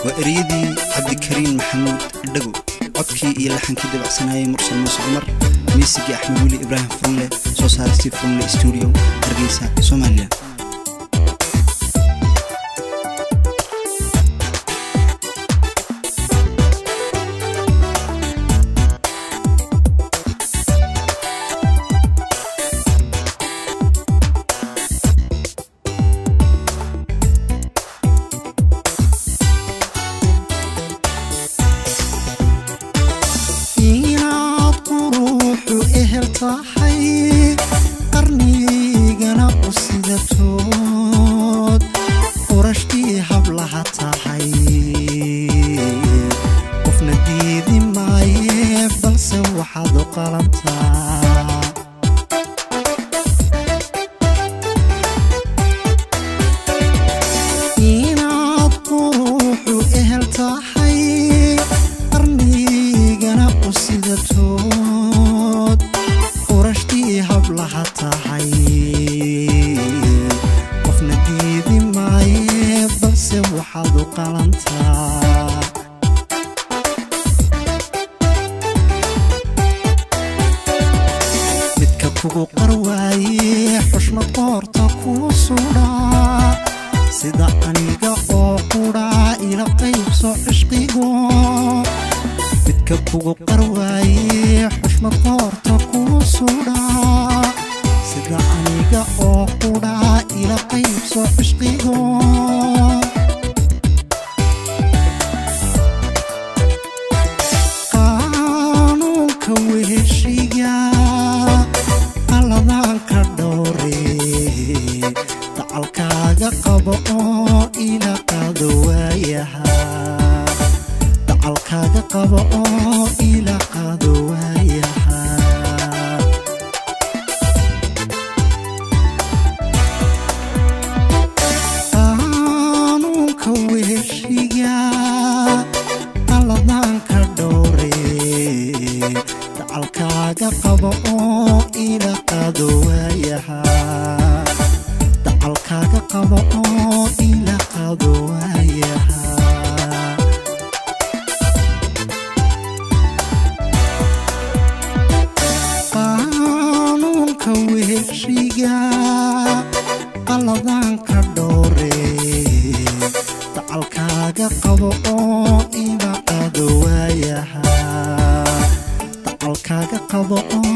Waa ereyadii Cabdikariin Maxamuud Dhago, codkii iyo laxankii dabacsanayay Mursal Muuse Cumar, miisigii Axmed Weli Ibraahim Furunle, soo saaristii Furunle Studio, Hargeysa, Somalilan. Qarnigana u sidatood qurashtii hablaha tahay, qofna diidi maaye, balse waxaad u qalantaa. Inaad quruxu ehel tahay, qarnigana u sidatood qurashtii hablaha tahay, qofna diidi maaye, balse waxaad u qalantaa. Midka kugu qarwaaye xushmad qoorta kuu sudhaa, sida aniga oo qudhaa ila qaybso cishqigo. Midka kugu qarwaaye xushmad qoorta kuu sudhaa, sida aniga oo qudhaa ila qaybso cishqigo. Qaanuunka weheshiga qaladaanka dhowre, dacalkaaga qabo oo ila qaado waayaha, dacalkaaga qabo oo ila qaado waayaha. Qaanuunka Qaado waayaha, dacalkaaga qabo oo ila qaado waayaha. Qaanuunka weheshiga qaladaanka dhowre, dacalkaaga qabo oo ila qaado waayaha, dacalkaaga qabo oo